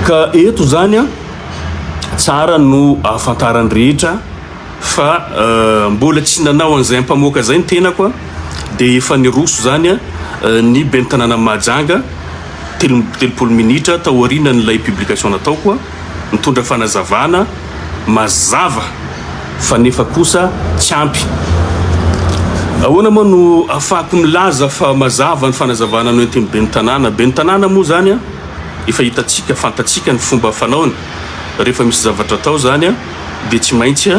Ka eto zany an, tsara no ahafantaran'ny rehetra fa mbola tsy nanao an'izay ampamoaka zay ny tenako an, dia efa niroso zany an ny ben'ny tanànan'i Mahajanga 33 minitra taorianan'ilay publication nataoko an, nitondra fanazavana mazava fa nefa kosa tsy ampy. Ahoana moa no afahako milaza fa mazava ny fanazavana noentin'ny ben'ny tanàna? Ben'ny tanàna moa zany an, efa hitantsika, fantatsika ny fomba fanaony, rehefa misy zavatra atao zany an, dia tsy maintsy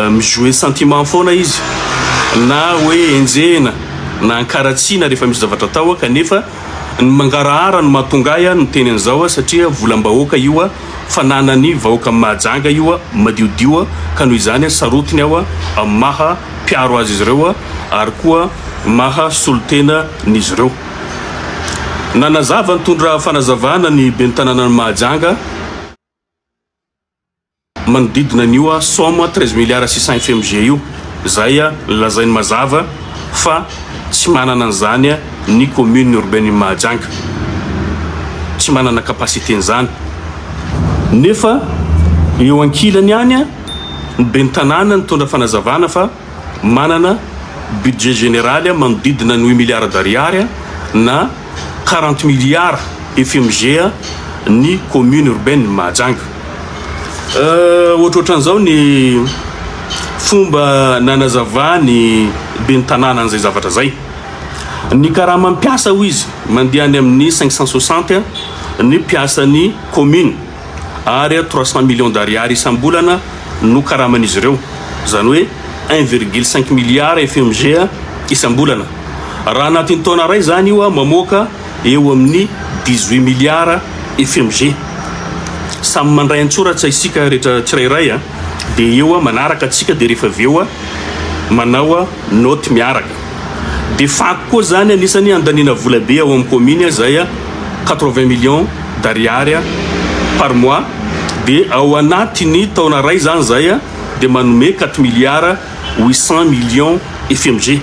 mi-jouer sentiment foana izy, na hoe enjehina na ankaratsiana rehefa misy zavatra atao kanefa ny mangarahara no mahatonga ahy miteny an'izao satria volam-bahoaka io, fananan'ny vahoakan'i Mahajanga io madiodio ka noho izany sarotiny aho amin'ny maha mpiaro azy izy ireo ary koa maha solontena n'izy ireo. Nanazava nitondra fanazavana ny ben'ny tanànan'i Mahajanga manodidina an'io somme 13 milliards 600 FMG io, izay lazainy mazava fa tsy manana an'izany ny commune urbaine Mahajanga, tsy manana capacité an'izany. Nefa eo ankilany ihany ny ben'ny tanàna nitondra fanazavana fa manana budget général manodidina ny huit milliards d'ariary na 40 milliards FMG ny commune urbaine Mahajanga. Ohatrohatran'izao ny fomba nanazavany ben'ny tanàna an'izay zavatra izay. Ny karaman'ny mpiasa hoy izy mandeha any amin'ny 560 ny mpiasan'ny commune ary 300 millions d'ariary isam-bolana no karaman'izy ireo, izany hoe 1,5 milliard FMG isam-bolana. Raha anatin'ny taona iray izany io mamoaka eo amin'ny 18 milliards FMG. Samy mandray an-tsoratra isika rehetra tsirairay dia eo manaraka antsika dia rehefa avy eo manao note miaraka. Dia fako koa izany anisany andaniana vola be ao amin'ny commune izay 80 millions d'ariary par mois dia ao anatin'ny taona iray izany izay dia manome 4 milliards 800 millions FMG.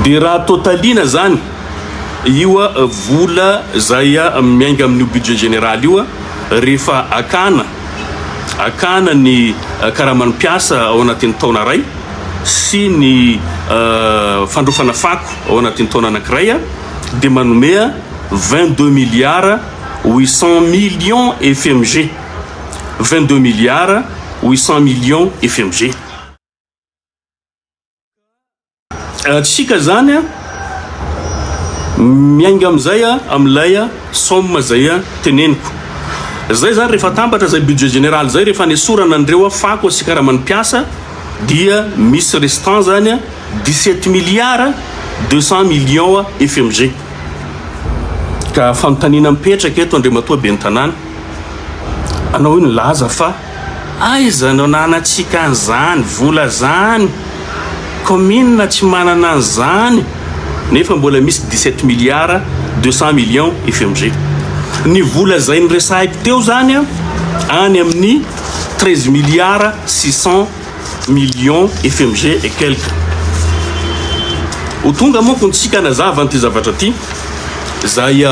Dia raha totaliana izany io vola izay miainga amin'io budget général io rehefa akana akana ny karaman'ny mpiasa ao anatin'ny taona iray sy ny fandrofana fako ao anatin'ny taona anankiray dia manome 22 milliards 800 millions FMG, 22 milliards 800 millions FMG. Tsika zany miainga amin'izay amin'ilay somme zay teneniko. Zay zany rehefa atambatra zay budget général zay rehefa anesorana an'ireo fako sy karaman'ny mpiasa dia misy restant zany 17 milliards 200 millions FMG. Ka fanontaniana mipetraka eto Andriamatoa Ben'ny Tanàna, anao io nilaza fa Aiza no ananantsika an'izany vola zany? Commune tsy manana an'izany nefa mbola misy 17 milliards 200 millions FMG. Ny vola izay noresahiko teo zany any amin'ny 13 milliards 600 millions FMG et quelques. Ho tonga manko ntsika hanazava an'ity zavatra ity izay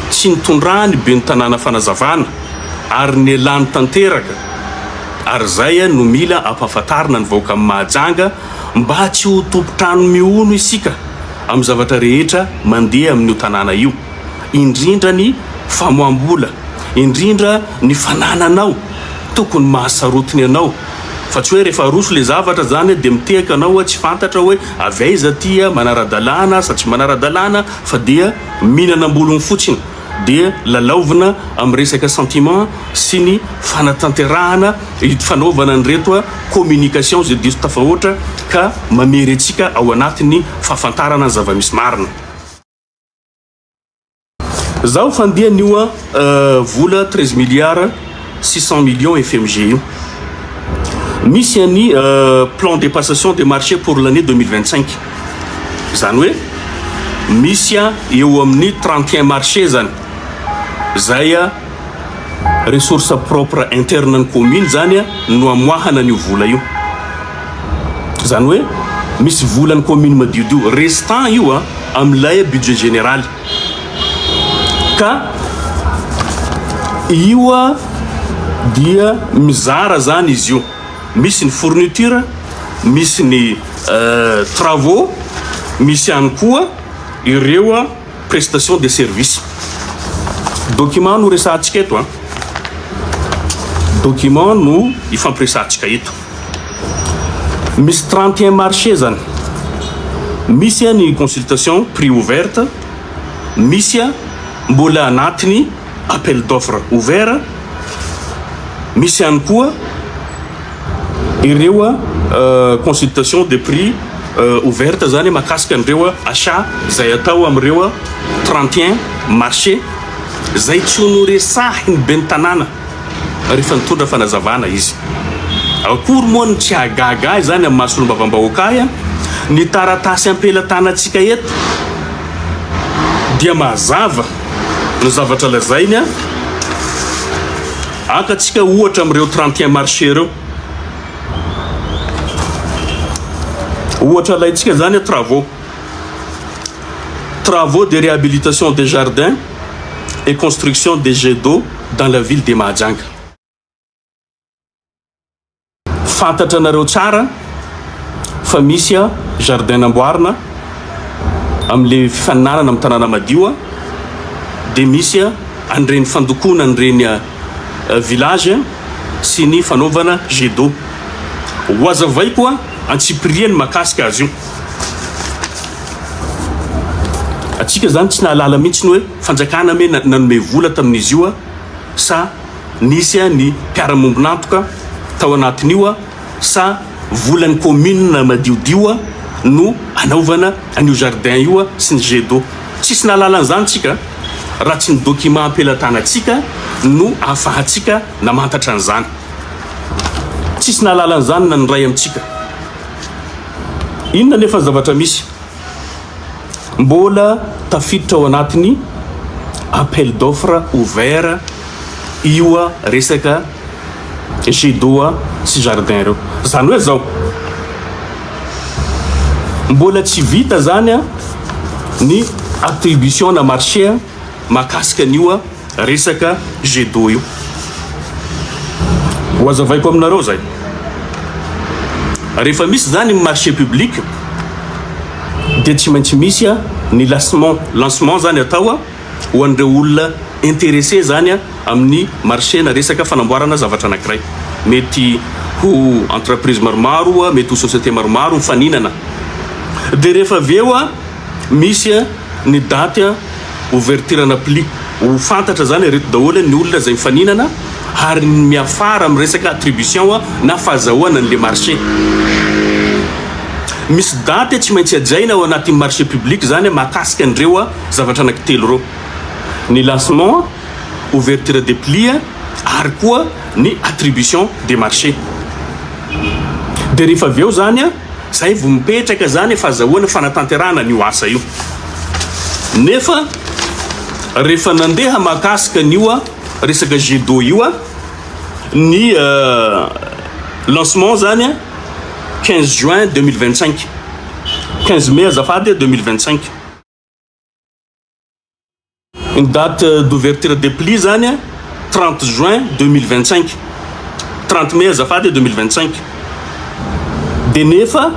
tsy nitondrany ben'ny tanàna fanazavana. ary nialany tanteraka ary zay no mila ampahafantarina ny vahoakan'i Mahajanga mba tsy ho tompon-trano mihono isika amin'ny zavatra rehetra mandeha amin'io tanàna io indrindra ny famoaham-bola indrindra ny fanananao tokony mahasarotiny anao fa tsy hoe rehefa aroso le zavatra zany dia mitehaka anao tsy fantatra hoe avy aiza ty manara-dalàna sa tsy manara-dalàna fa dia mihinana am-bolony fotsiny. dia lalaovina amin'ny resaka sentiment sy ny fanatanterahana fanaovana an'ireto communication izay diso tafahoatra ka mamery antsika ao anatin'ny fahafantarana ny zava-misy marina. Zaho fandeha an'io vola 13 milliards 600 millions FMG io. Misy an'ny plan de passation de marché pour l'année 2025. Izany hoe misy eo amin'ny 31 marché zany zay ressource propre interne ny commune zany no amoahana an'io vola io. Izany hoe misy volan'ny commune madiodio restant io amin'ilay budget général. Ka. Io dia mizara zany izy io. Misy ny fourniture, misy ny travaux, misy ihany koa ireo prestation de service. Document no resahantsika eto an. Document no ifampiresahantsika eto. Misy 31 marché zany. Misy ny consultation prix ouverte, misy mbola anatiny appel d'offre ouvert, misy ihany koa ireo consultation de prix ouverte zany mahakasika an'ireo achat izay atao amin'ireo 31 marché izay tsy ho noresahin'ny ben'ny tanàna rehefa nitondra fanazavana izy. Akory moa no tsy hahagaga ahy izany amin'ny maha solombavambahoaka ahy, ny taratasy am-pelatanantsika eto dia mazava ny zavatra lazainy, haka antsika ohatra amin'ireo 31 marché ireo. Ohatra alaintsika izany travaux. Travaux de réhabilitation des jardins et construction des jets d'eau dans la ville de Mahajanga. Fantatra nareo tsara fa misy jardin namboarina amin'le fifaninanana amin'ny tanàna madio dia misy an'ireny fandokoana an'ireny village sy ny fanaovana jet d'eau. Ho azavaiko antsipiriany mahakasika azy io. Atsika zany tsy nahalala mihitsy ny hoe fanjakana ame nanome vola tamin'izy io sa nisy ny mpiara-mombon'antoka tao anatin'io sa volan'ny commune madiodio no anaovana an'io jardin io sy ny jet d'eau. Tsisy nahalala an'izany tsika raha tsy ny document am-pelatanantsika no ahafahantsika namantatra an'izany. Tsisy nahalala an'izany na ny iray amintsika. Inona anefa ny zavatra misy? Mbola tafiditra ao anatin'ny appel d'offre ouvert io resaka jet d'eau sy jardin ireo. Izany hoe izao, mbola tsy vita izany ny attribution na marché mahakasika an'io resaka jet d'eau io. Ho azavaiko aminareo zay. Rehefa misy zany ny marché public dia tsy maintsy misy ny lancement, lancement zany atao ho an'ireo olona intéressé zany amin'ny marché na resaka fanamboarana zavatra anankiray. Mety ho entreprise maromaro, mety ho société maromaro mifaninana. Dia rehefa avy eo misy ny daty ouverture ana pli. Ho fantatra zany ireto daholo ny olona izay mifaninana ary ny miafara amin'ny resaka attribution na fahazahoana an'le marché. Misy daty tsy maintsy hajaina ao anatin'ny marché public zany mahakasika an'ireo zavatra anankitelo ireo. Ny lancement, ouverture des plis ary koa ny attribution des marchés. Dia rehefa avy eo zany Zay vao mipetraka zany fazahoana fanatanterahana an'io asa io. Nefa rehefa nandeha mahakasika an'io resaka jet d'eau io ny lancement zany 15 juin 2025, 15 mai azafady 2025. Ny date d'ouverture des plis zany 30 juin 2025, 30 mai azafady 2025. De nefa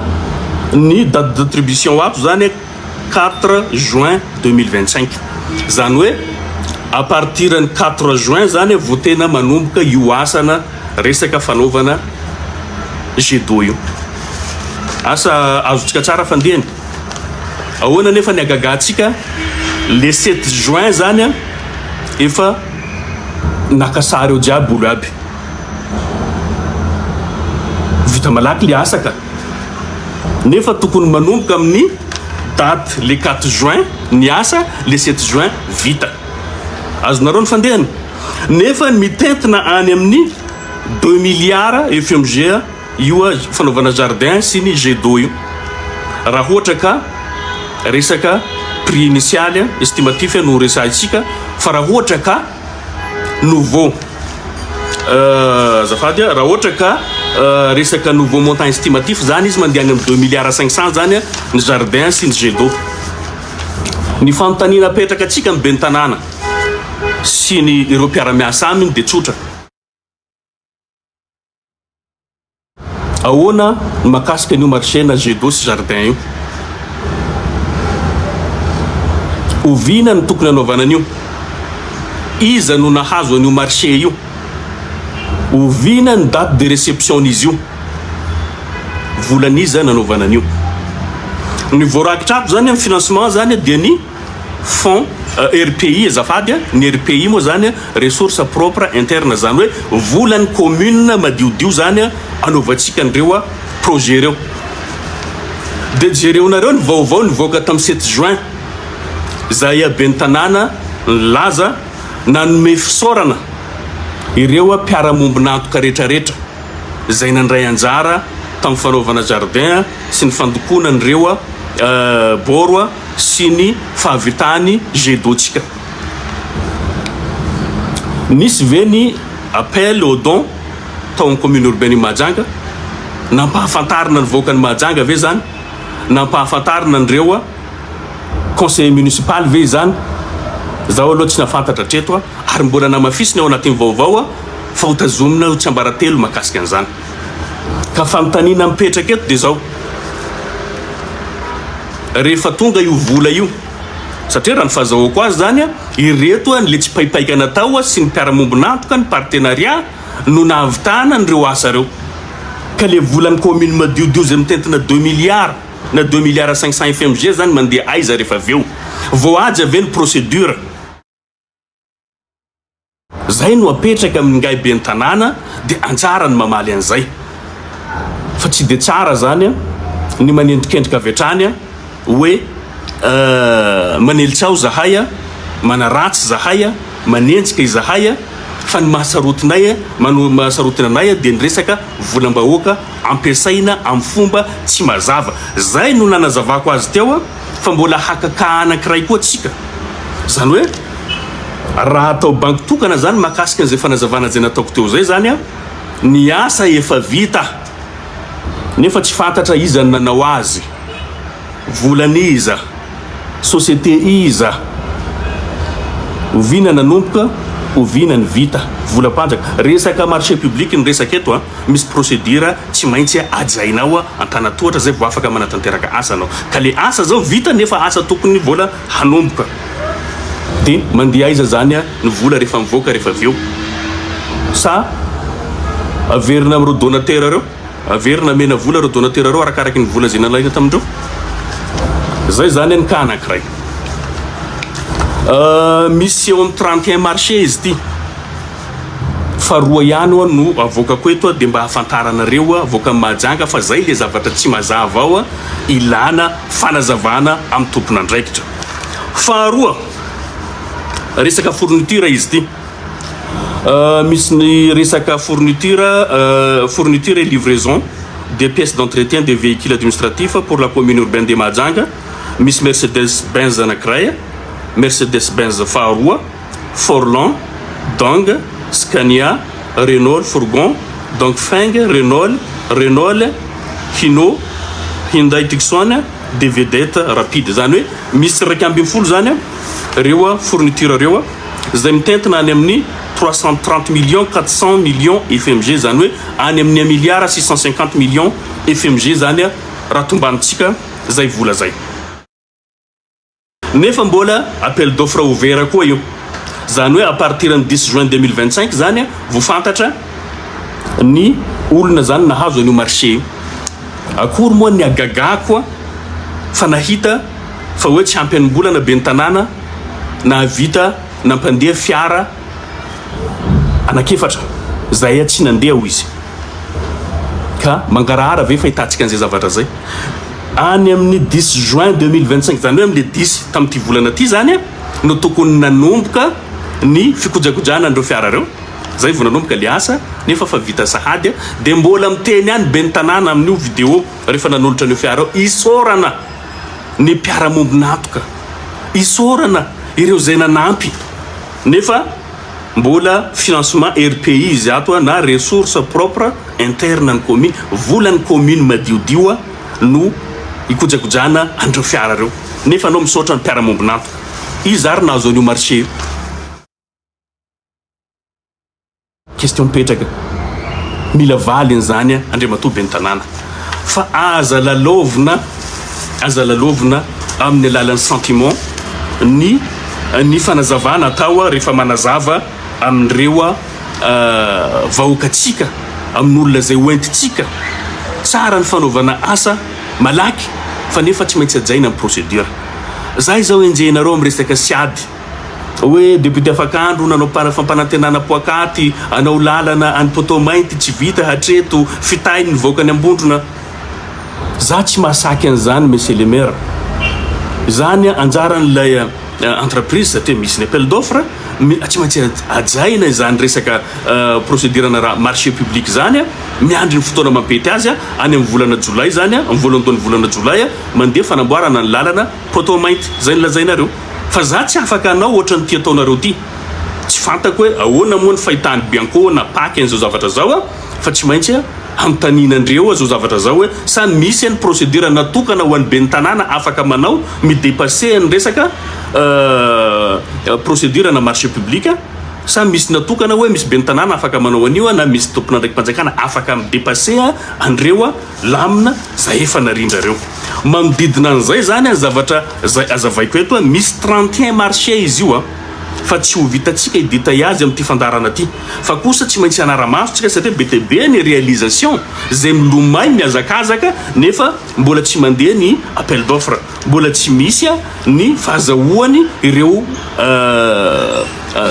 ny date d'attribution ato zany 4 juin 2025. Zany hoe à partir ny 4 juin zany vao tena manomboka io asana resaka fanaovana jet d'eau io. Asa azontsika tsara fandehany. Ahoana anefa ny hagagantsika le sept juin zany an efa naka sary eo jiaby olo aby. Vita malaky le asa ka. Nefa tokony manomboka amin'ny date le quatre juin ny asa le sept juin vita. Azonareo ny fandehany? Nefa mitentina any amin'ny deux milliards FMG Io fanaovana jardin sy ny jet d'eau io raha ohatra ka resaka prix initial estimatif no resahintsika fa raha ohatra ka nouveau azafady raha ohatra ka resaka nouveau montant estimatif zany izy mandeha any amin'ny deux milliards 500 zany ny jardin sy ny jet d'eau. Ny fanontaniana apetraka antsika amin'ny ben'ny tanàna. sy ny ireo mpiara-miasa aminy dia tsotra. Ahoana ny mahakasika an'io marché na jet d'eau sy jardin io? Oviana no tokony hanaovana an'io? Iza no nahazo an'io marché io? Oviana ny date de réception-n'izy io? Volan'iza nanaovana an'io? Ny voarakitra ato zany amin'ny financement zany dia ny fonds RPI azafady a, ny RPI moa zany ressource propre interne zany hoe volan'ny commune madiodio zany anaovantsika an'ireo projet ireo. Dia jereonareo ny vaovao nivoaka tamin'ny sept juin izay ben'ny tanàna nilaza nanome fisaorana ireo mpiara-mombon'antoka retraretra izay nandray anjara tamin'ny fanaovana jardin sy ny fandokoana an'ireo bord sy ny fahavitany jet d'eau-tsika. Nisy ve ny appel au don tao amin'ny commune urbaine Mahajanga? Nampahafantarina ny vahoakan'i Mahajanga ve izany? Nampahafantarina an'ireo conseiller municipal ve izany? Zaho aloha tsy nahafantatra hatreto ary mbola namafisiny ao anatin'ny vaovao fa ho tazomina ho tsiambaratelo mahakasika an'izany. Ka fanontaniana mipetraka eto dia izao, rehefa tonga io vola io, satria raha ny fahazahoako azy izany, ireto le tsipaipaika natao sy ny mpiara-mombon'antoka, ny partenariat no nahavitana an'ireo asa ireo. Ka le volan'ny commune madiodio izay mitentina deux milliards na deux milliards 500 FMG izany mandeha aiza rehefa avy eo? Voahaja ve ny procédure? Zay no apetraka amin'ingahy ben'ny tanàna dia anjara ny mamaly an'izay. Fa tsy dia tsara zany ny manendrikendrika avy hatrany hoe manely tsaho zahay, manaratsy zahay, manenjika izahay fa ny mahasarotinay mahasarotina anay dia ny resaka volam-bahoaka ampiasaina amin'ny fomba tsy mazava. Zay no nanazavako azy teo. Fa mbola haka cas anankiray koa tsika. Zany hoe raha atao banky tokana zany mahakasika an'izay fanazavana izay nataoko teo izay zany an, ny asa efa vita nefa tsy fantatra iza no nanao azy, volan'iza, société iza, oviana nanomboka, oviana ny vita, volam-panjaka. Resaka marché public ny resaka eto an. Misy procédure tsy maintsy hajainao antanatohatra zay vao afaka manatanteraka asa anao. Ka le asa zao vita nefa asa tokony mbola hanomboka. De mandeha aiza zany ny vola rehefa mivoaka rehefa avy eo? Sa averina amin'ireo donateur ireo? Averina amena vola ireo donateur ireo arakaraky ny vola zay nalaina tamindreo? Zay zany ny cas anakiray. Misy eo amin'ny 31 marché izy ity. Fa roa ihany oa no avoakako eto dia mba ahafantaranareo avoakan'i Mahajanga fa zay le zavatra tsy mazava ao ilana fanazavana amin'ny tompon'andraikitra. Faharoa, resaka fourniture izy ity. Misy ny resaka fourniture, fourniture et livraison des pièces d'entretien des véhicules administratifs pour la commune urbaine de Mahajanga, misy Mercedes Benz anankiray, Mercedes Benz faharoa, Forlan, Dong, Scania, Renault fourgon, Dongfeng, Renault, Renault, Hino, Hyundai Tucson, dia Vedette Rapide. Izany hoe misy 11 izany ireo fourniture ireo izay mitentina any amin'ny 330 millions 400 millions FMG, izany hoe any amin'ny un milliard 650 millions FMG izany raha tombantsika izay vola izay. Nefa mbola appel d'offre ouvert koa io. Zany hoe à partir ny dix juin 2025 zany vao fantatra ny olona zany nahazo an'io marché io. Akory moa ny hagagako fa nahita fa hoe tsy ampy enim-bolana ben'ny tanàna nahavita nampandeha fiara anak'efatra zay tsy nandeha hoy izy. Ka mangarahara ve fahitantsika an'izay zavatra zay? Any amin'ny dix juin 2025, izany hoe amin'ilay dix tamin'ity volana ity izany no tokony nanomboka ny fikojakojana an'ireo fiara ireo, izay vao nanomboka ilay asa nefa efa vita sahady dia mbola miteny ihany ben'ny tanàna amin'io vidéo rehefa nanolotra an'io fiara io, isaorana ny mpiara-mombon'antoka, isaorana ireo izay nanampy nefa Mbola financement RPI izy ato na ressource propre interne ny commune, volan'ny commune madiodio no ikojakojana an'ireo fiara ireo. Nefa anao misaotra ny mpiara-mombon'antoka. Iza ary nahazo an'io marché io? Question mipetraka, mila valiny izany Andriamatoa Ben'ny Tanàna fa aza lalaovina, aza lalaovina amin'ny alalan'ny sentiment ny ny fanazavana atao rehefa manazava amin'ireo vahoakantsika, amin'olona izay hoentintsika. Tsara ny fanaovana asa malaky fa nefa tsy maintsy hajaina ny procédure. Za izao enjehinareo amin'ny resaka siady. Hoe député afakandro nanao fampanantenana poakaty hanao lalana any poteau mainty tsy vita hatreto fitainy ny vahoakan'i Ambondrona. Za tsy mahasaky an'izany monsieur le maire. Izany anjaran'ilay entreprise satria misy ny appel d'offre, tsy maintsy hajaina izany resaka procédure ana raha marché public izany, miandry ny fotoana mampety azy, any amin'ny volana jolay izany, amin'ny voalohandohan'ny volana jolay mandeha fanamboarana ny lalana poteau mainty, izay no lazainareo. Fa za tsy afaka hanao ohatran'ity ataonareo ty. Tsy fantako hoe ahoana moa ny fahitan'ny Bianco na Pac an'izao zavatra zao a, fa tsy maintsy anontaniana andreo zao zavatra zao hoe sa misy any procédure natokana ho an'ny ben'ny tanàna afaka manao mi-depasser ny resaka procédure na marché public sa misy natokana hoe misy ben'ny tanàna afaka manao an'io na misy tompon'andraiki-panjakana afaka mi-depasser andreo lamina zay efa narindrareo. Manodidina an'izay zany an zavatra zay azavaiko eto an, misy 31 marché izy io an, fa tsy ho vitantsika hi detailler azy amin'ity fandaharana ty, fa kosa tsy maintsy hanara-maso tsika satria be dia be ny réalisation zay milomay mihazakazaka nefa mbola tsy mandeha ny appel d'offre, mbola tsy misy ny fahazahoany ireo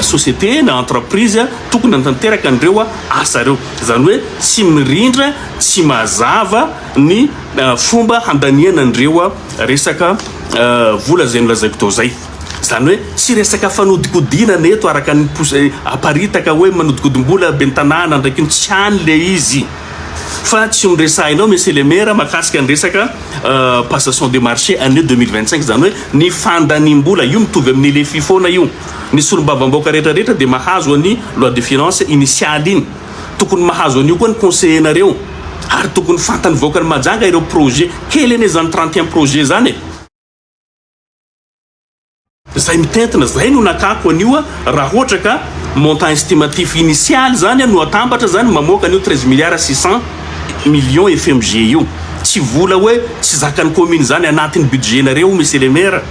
société na entreprise tokony hanatanteraka an'ireo asa ireo, zany hoe tsy mirindra, tsy mazava ny fomba handaniana an'ireo resaka vola izay nolazaiko teo izay. Izany hoe tsy resaka fanodikodinana eto araka ny aparitaka hoe manodikodim-bola ben'ny tanàna ndraiky ny tsy any le izy fa tsy ho noresahinao Monsieur le maire mahakasika ny resaka passation de marché année 2025 izany hoe ny fandaniam-bola io mitovy amin'ny LFI foana io. Ny solombavambahoaka rehetra rehetra dia mahazo an'i loi de finance initiale iny. Tokony mahazo an'io koa ny conseiller nareo ary tokony fantany vahoakan'i Mahajanga ireo projet, kely anie zany 31 projet zany e! Zay mitentina, zay no nakako an'io raha ohatra ka montant estimatif initial zany no atambatra zany mamoaka an'io 13 milliards 600 millions FMG io. Tsy vola hoe tsy zakan'ny commune zany anatin'ny budget nareo monsieur le maire.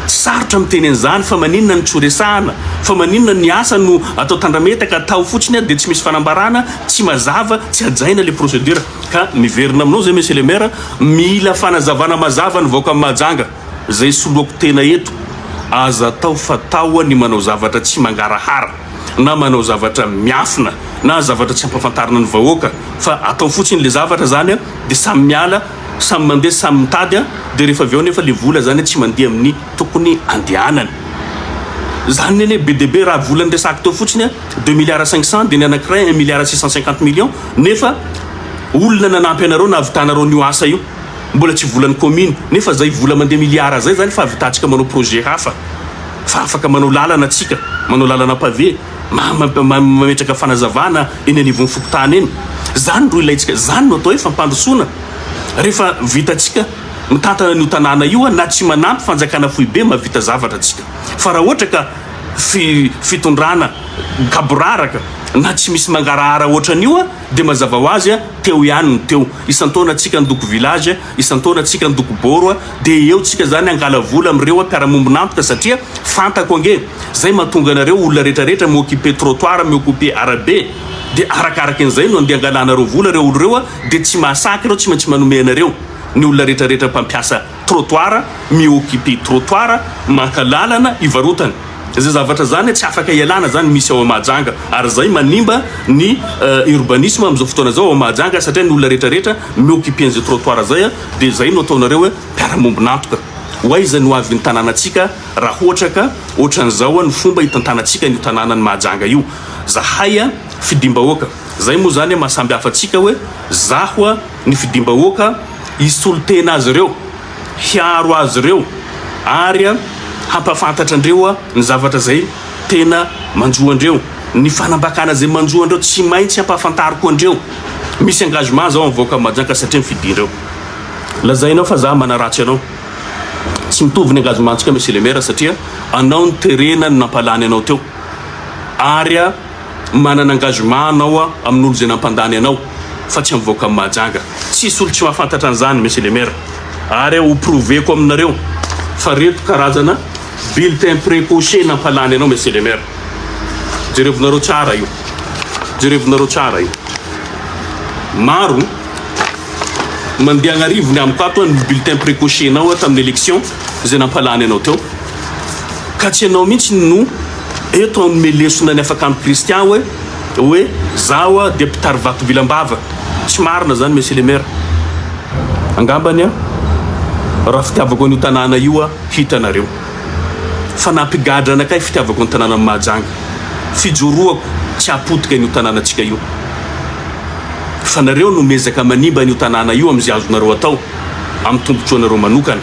Tsy sarotra miteny an'izany fa maninona no tsy ho resahana? Fa maninona ny asa no atao tandrametaka, atao fotsiny dia tsy misy fanambarana, tsy mazava, tsy hajaina le procédure. Ka miverina aminao zay monsieur le maire, mila fanazavana mazava ny vahoakan'i Mahajanga, zay soloako tena eto, aza atao fatao ny manao zavatra tsy mangarahara, na manao zavatra miafina, na zavatra tsy ampafantarina ny vahoaka, fa atao fotsiny le zavatra zany dia samy miala, Samy mandeha samy mitady a, de rehefa avy eo nefa le vola zany tsy mandeha amin'ny tokony andehanany. Zany anie be dia be raha vola niresahako teo fotsiny a, deux milliards 500 de ny anakiray un milliard 650 millions nefa olona nanampy anareo nahavitanareo an'io asa io mbola tsy volan'ny commune nefa zay vola mandeha milliards zay zany fahavitantsika manao projet hafa fa afaka manao lalana tsika, manao lalana pavé. Mametraka fanazavana eny anivon'ny fokontany eny. Zany ro ilaintsika, zany no atao hoe fampandrosoana. Rehefa vitantsika mitantana an'io tanàna io na tsy manampy fanjakana foibe mahavita zavatra tsika. Fa raha ohatra ka fitondrana gaboraraka na tsy misy mangarahara ohatran'io dia mazava ho azy teo ihany ny teo. Isan-taona tsika handoko village, isan-taona tsika handoko boro dia eo tsika zany hangala vola amin'ireo mpiara-mombon'antoka satria fantako ange zay mahatonga anareo olona rehetra rehetra mi-occuper trottoir, mi-occuper arabe dia arakaraky an'izay no andeha hangalanareo vola ireo olo ireo dia tsy mahasaky ireo tsy maintsy manome anareo ny olona rehetra rehetra mpampiasa trottoir, mi-occuper trottoir, maka lalana hivarotana. Izay zavatra izany tsy afaka ialana izany misy ao Mahajanga ary izay manimba ny urbanisme amin'izao fotoana izao ao Mahajanga satria ny olona rehetra rehetra mi-occuper an'izay trottoir izay dia izay no ataonareo hoe mpiara-mombon'antoka. Ho aiza ny ho avin'ny tanànantsika raha ohatra ka ohatran'izao ny fomba hitantanantsika an'io tanànan'i Mahajanga io. Zahay fidim-bahoaka. Izay moa izany maha samby hafa antsika hoe zaho ny fidim-bahoaka hisolo tena azy ireo. hiaro azy ireo ary hampahafantatra andreo ny zavatra izay tena manjo andreo, ny fanambakana izay manjo andreo tsy maintsy ampahafantariko andreo, misy engagement zao mivoaka Mahajanga satria mifidindreo. Lazainao fa za manaratsy anao, tsy mitovy ny engagement ntsika monsieur le maire satria anao ny terena ny nampalany anao teo ary. Manana engagement anao amin'olo izay nampandany anao fa tsy amin'ny vahoakan'i Mahajanga. Tsisy olo tsy mahafantatra an'izany Monsieur le Maire. Ary ho prouver-ko aminareo fa reto karazana bulletin précoché nampalany anao Monsieur le Maire. Jerevinareo tsara io. Jerevinareo tsara io. Maro mandeha agnarivony amiko ato ny bulletin précoché-nao tamin'ny élection izay nampalany anao teo. Ka tsy ianao mihitsy no eto hanome lesona ny afakandro Christian hoe hoe zaho dia mpitari vato vilam-bava. Tsy marina zany Monsieur le Maire. Angambany an, raha fitiavako an'io tanàna io aho hitanareo. Fa nampigadra anakay fitiavako ny tanànan'i Mahajanga. Fijoroako tsy hahapotika an'io tanànantsika io. Fa nareo no miezaka manimba an'io tanàna io amin'izay azonareo atao. amin'ny tombotsoanareo manokana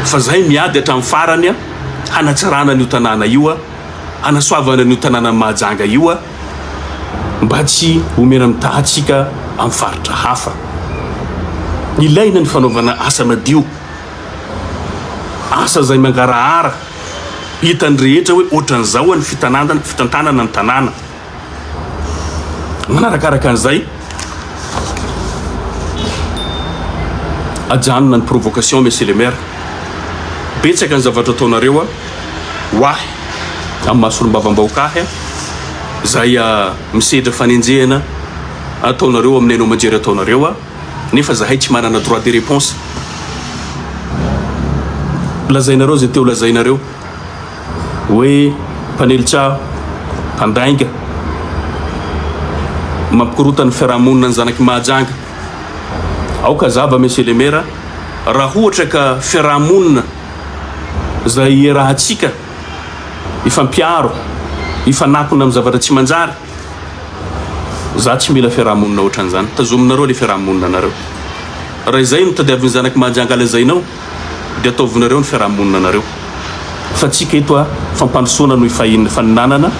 fa zahay miady hatramin'ny farany hanatsarana an'io tanàna io, hanasoavana an'io tanànan'i Mahajanga io mba tsy ho mena-mitaha antsika amin'ny faritra hafa. Ilaina ny fanaovana asa madio, asa izay mangarahara, hitan'ny rehetra hoe ohatran'izao ny fitantanana ny tanàna. Manarakaraka an'izay, ajanona ny provocation monsieur le maire. Betsaka ny zavatra ataonareo ho ahy amin'ny maha solombavambahoaka ahy izay misedra fanenjehana ataonareo amin'ny haino aman-jery ataonareo nefa zahay tsy manana droit de réponse. Lazainareo izay te ho lazainareo. Hoe mpanely tsaho, mpandainga, mampikorontana ny fiarahamonina ny zanak'i Mahajanga. Aoka hazava Monsieur le Maire, raha ohatra ka fiarahamonina izay iarahantsika hifampiaro, hifanakona amin'ny zavatra tsy manjary, za tsy mila fiarahamonina ohatran'izany. Tazominareo le fiarahamonina anareo. Raha izay no tadiavin'ny zanak'i Mahajanga lazainao, dia ataovinareo ny fiarahamonina anareo fa tsika eto a fampandrosoana no ifaninanana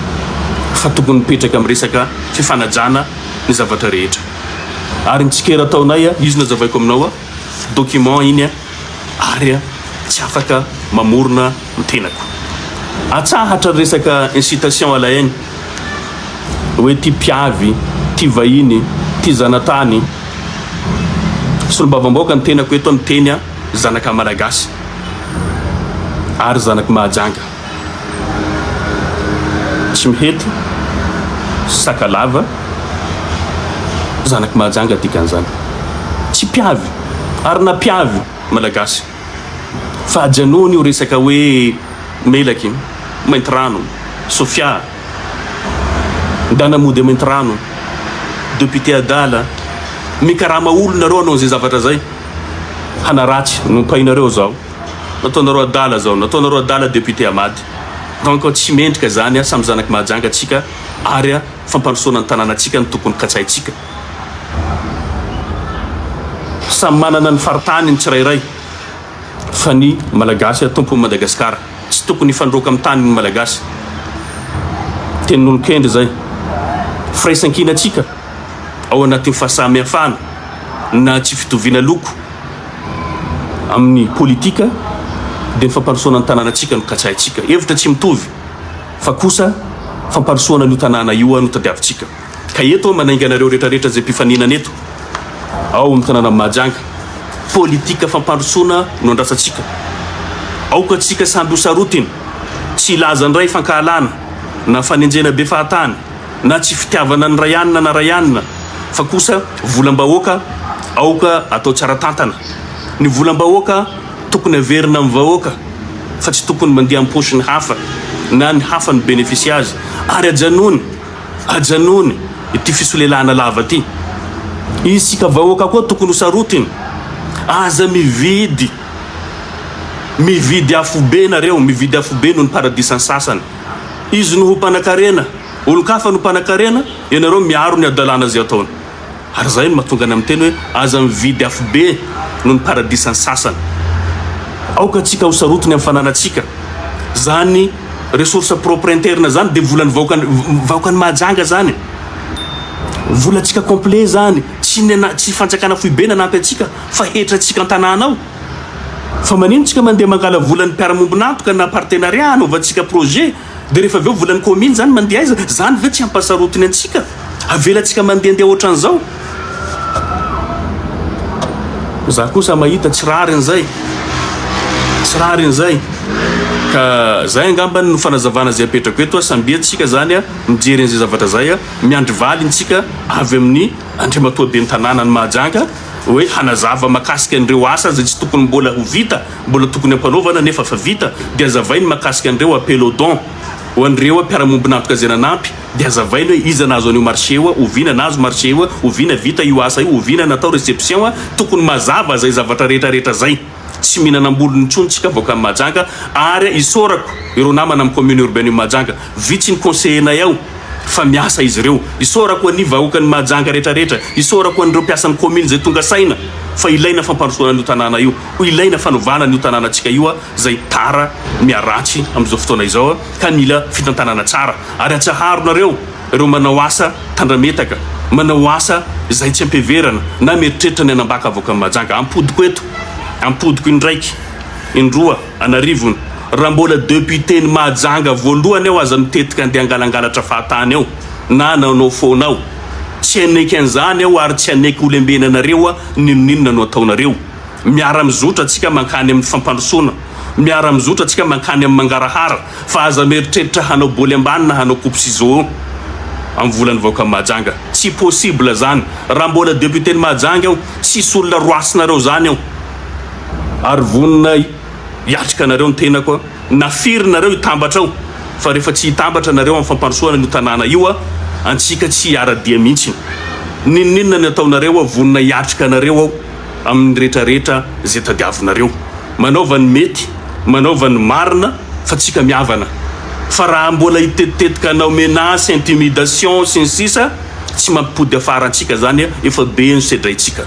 fa tokony mipetraka amin'ny resaka fifanajana ny zavatra rehetra ary ny tsikera ataonay a izy no azavaiko aminao a document iny a ary a tsy afaka mamorona ny tenako atsahatra ny resaka incitation à la haine hoe ty mpiavy ty vahiny ty zanatany solombavambahoaka ny tenako eto miteny a zanaka Malagasy ary zanak'i Mahajanga. Tsimihety, Sakalava, zanak'i Mahajanga dikan'izany. Tsy mpiavy ary na mpiavy Malagasy. Fa ajanony io resaka hoe Melaky, Maintirano, Sofia, Ndana mody a Maintirano, Député adala, mikarama olona nareo hanao an'izay zavatra zay. Hanaratsy nompainareo zao nataonareo adala zao nataonareo adala député Amady donc tsy mendrika zany a samy zanaky Mahajanga tsika ary a fampandrosoana ny tanàna tsika no tokony katsahintsika samy manana ny faritany ny tsirairay fa ny Malagasy a tompon'i Madagascar tsy tokony hifandroaka amin'ny tany ny Malagasy tenin'olon-kendry zay firaisankina tsika ao anatin'ny fahasamihafana na tsy fitoviana loko amin'ny politika dia ny fampandrosoana ny tanànantsika no katsahintsika. Hevitra tsy mitovy fa kosa fampandrosoana an'io tanàna io no tadiavintsika. Ka eto aho manainga anareo rehetrarehetra izay mpifaninana eto ao amin'ny tanànan'i Mahajanga, politika fampandrosoana no andrasantsika. Aoka antsika samby ho sarotiny, tsy hilaza indray fankahalana na fanenjehana be fahatany. na tsy fitiavana ny ray anona na ray anona fa kosa volam-bahoaka aoka atao tsara tantana. Ny volam-bahoaka tokony averina amin'ny vahoaka fa tsy tokony mandeha am-paosiny hafa na ny hafa no benefice azy ary ajanony ajanony ity fisolelahana lava ity. Isika vahoaka koa tokony ho sarotiny. Aza mividy mividy afobe nareo, mividy afobe noho ny paradisan'ny sasany. Izy no ho mpanakarena, olon-kafa no mpanakarena, ianareo miaro ny hadalana izay ataony. Ary izay no mahatonga anay miteny hoe aza mividy afobe noho ny paradisan'ny sasany. Aoka tsika ho sarotiny amin'ny fananantsika. Zany ressource propre interne zany dia volan'ny vahoakan'ny vahoakan'i Mahajanga zany. Volantsika complet zany. Tsy ny tsy fanjakana foibe nanampy antsika fa hetrantsika an-tanàna ao. Fa manino tsika mandeha mangala volan'ny mpiara-mombon'antoka na partenariat hanaovantsika projet? Dia rehefa avy eo volan'ny commune zany mandeha aiza? Zany ve tsy hampasarotiny antsika? Avelantsika mandehandeha ohatran'izao? Za kosa mahita tsy rariny zay. Tsy rariny zay. Ka zay angambany no fanazavana zay apetrako eto a, samby tsika zany a mijery an'izay zavatra zay a, miandry valiny tsika avy amin'ny Andriamatoa Ben'ny tanànan'i Mahajanga hoe hanazava makasika an'ireo asa zay tsy tokony mbola ho vita, mbola tokony ampanaovana nefa efa vita, dia azavainy makasika an'ireo appel au don ho an'ireo mpiara-mombon'antoka zay nanampy. Dia hazavainy hoe iza nahazo an'io marché io, oviana nahazo marché io, oviana vita io asa io, oviana natao reception, tokony mazava zay zavatra rehetra rehetra zay. Tsy mihinana ambolony intsony tsika vahoakan'i Mahajanga ary isaorako ireo namana amin'ny commune urbaine io Mahajanga, vitsy ny conseiller nay ao fa miasa izy ireo. Isaorako an'i vahoakan'i Mahajanga rehetra rehetra, isaorako an'ireo mpiasan'ny commune zay tonga saina fa ilaina fampandrosoana an'io tanàna io, ilaina fanovana an'io tanànantsika io zay tara miharatsy amin'izao fotoana izao ka mila fitantanana tsara. Ary atsaharo nareo ireo manao asa tandrametaka, manao asa izay tsy ampiheverana na mieritreritra ny hanambaka avoakan'i Mahajanga. Ampodiko eto, ampodiko indraiky, indroa, an'arivony. Raha mbola député-n'i Mahajanga voalohany aho aza mitetika andeha hangalangalatra fahatany ao na nanao foana ao. Tsy haneky an'izany aho ary tsy haneky ho lembenanareo n'inon'inona no ataonareo. Miara-mizotra tsika mankany amin'ny fampandrosoana, miara-mizotra tsika mankany amin'ny mangarahara. Fa aza mieritreritra hanao boly ambany na hanao coupe ciseaux amin'ny volan'ny vahoakan'i Mahajanga. Tsy possible zany. Raha mbola député-n'i Mahajanga aho, tsisy olona roasinareo zany ao. Ary vonona hiatrika anareo ny tenako na firy nareo hitambatra ao. Fa rehefa tsy hitambatra nareo amin'ny fampandrosoana an'io tanàna io, antsika tsy hiara-dia mihitsy. N'inon'inona ny ataonareo aho, vonona hiatrika anareo aho amin'ny retraretra izay tadiavinareo. Manaova ny mety, manaova ny marina fa tsika mihavana. Fa raha mbola hitetitetika hanao menace, intimidation sy ny sisa tsy mampipody afara antsika zany efa be ny sedraintsika.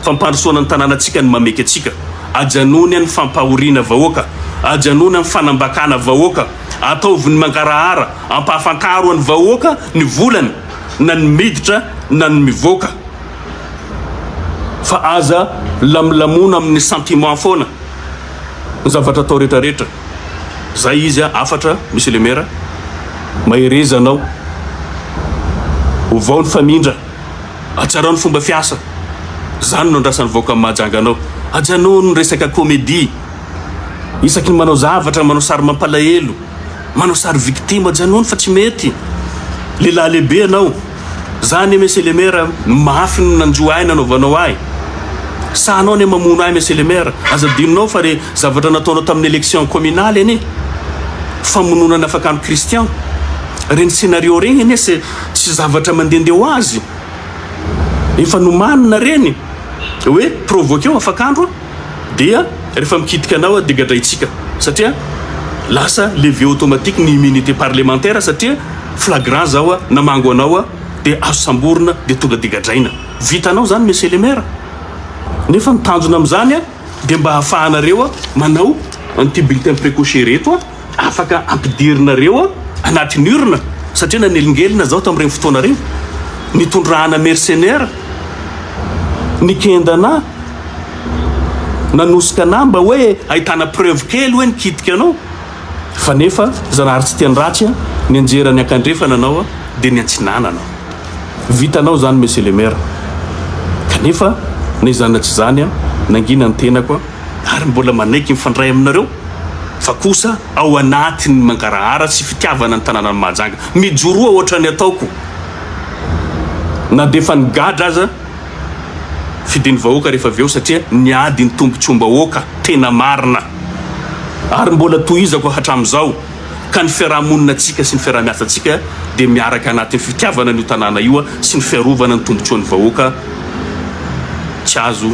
Fampandrosoana ny tanànantsika no mameky antsika. Ajanony ny fampahoriana vahoaka, ajanony ny fanambakana vahoaka, ataovy ny mangarahara, ampahafantaro ny vahoaka ny volany na ny miditra na ny mivoaka. Fa aza lamilamona amin'ny sentiment foana ny zavatra atao rehetra rehetra. Zay izy a, hafatra Monsieur le maire, mahereza anao, ovao ny famindra, atsarao ny fomba fiasa, zany no andrasan'ny vahoakan'i Mahajanga anao. Ajanony ny resaka comédie, isaky ny manao zavatra manao sary mampalahelo, manao sary victime, ajanony fa tsy mety. Lehilahy lehibe ianao. Za anie Monsieur le maire mafy ny nanjo ahy nanaovanao ahy. Sahanao anie mamono ahy Monsieur le maire. Aza adinonao fa re zavatra nataonao tamin'ny élection communale anie famonoana an'i Afakandro Christian. Reny scénario regny anie tsy zavatra mandehandeha ho azy. Efa nomanina reny hoe provoquer Afakandro. Dia rehefa mikitika anao dia gadraintsika satria lasa levée automatique ny immunité parlementaire satria flagrant zao namango anao dia azo samborina dia tonga dia gadraina. Vitanao zany monsieur le maire. Nefa ny tanjona amin'izany dia mba ahafahanareo manao an'ity bulletin précoché reto. Afaka ampidirinareo anatin'ny urne satria nanelingelina zaho tamin'ireny fotoana ireny nitondrana mercenaire nikenda anah nanosika anah mba hoe ahitana preuve kely hoe nikitika anao fa nefa Zanahary tsy tia ny ratsy nianjera niankandrefana anao dia niantsinanana anao vitanao zany monsieur le maire kanefa na izany na tsy izany nangina ny tenako ary mbola manaiky mifandray aminareo fa kosa ao anatin'ny mangarahara sy fitiavana ny tanànan'i Mahajanga. Mijoroa ohatran'ny ataoko na dia efa nigadra aza fidin'ny vahoaka rehefa avy eo satria niady ny tombotsoam-bahoaka tena marina ary mbola tohizako hatramin'izao ka ny fiaraha-monina antsika sy ny fiaraha-miasa antsika dia miaraka anatin'ny fitiavana an'io tanàna io sy ny fiarovana ny tombotsoan'ny vahoaka tsy azo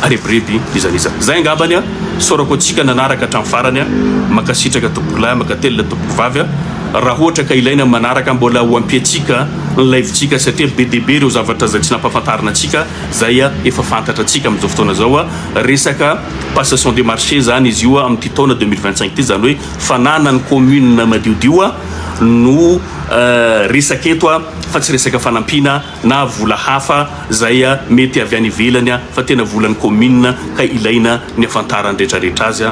arebireby iza n'iza. Zay angambany a, isaorako antsika nanaraka hatramin'ny farany a, mankasitraka tompokolahy, mankatelina tompokovavy a, raha ohatra ka ilaina ny manaraka mbola ho ampiantsika ny live-tsika satria be dia be ireo zavatra izay tsy nampahafantarina antsika izay efa fantatra antsika amin'izao fotoana izao a, resaka passation de marché zany izy io amin'ity taona 2025 ity, izany hoe fananan'ny commune madiodio no resaka eto fa tsy resaka fanampiana na vola hafa izay mety avy any ivelany fa tena volan'ny commune ka ilaina ny afantaran'ny retraretra azy.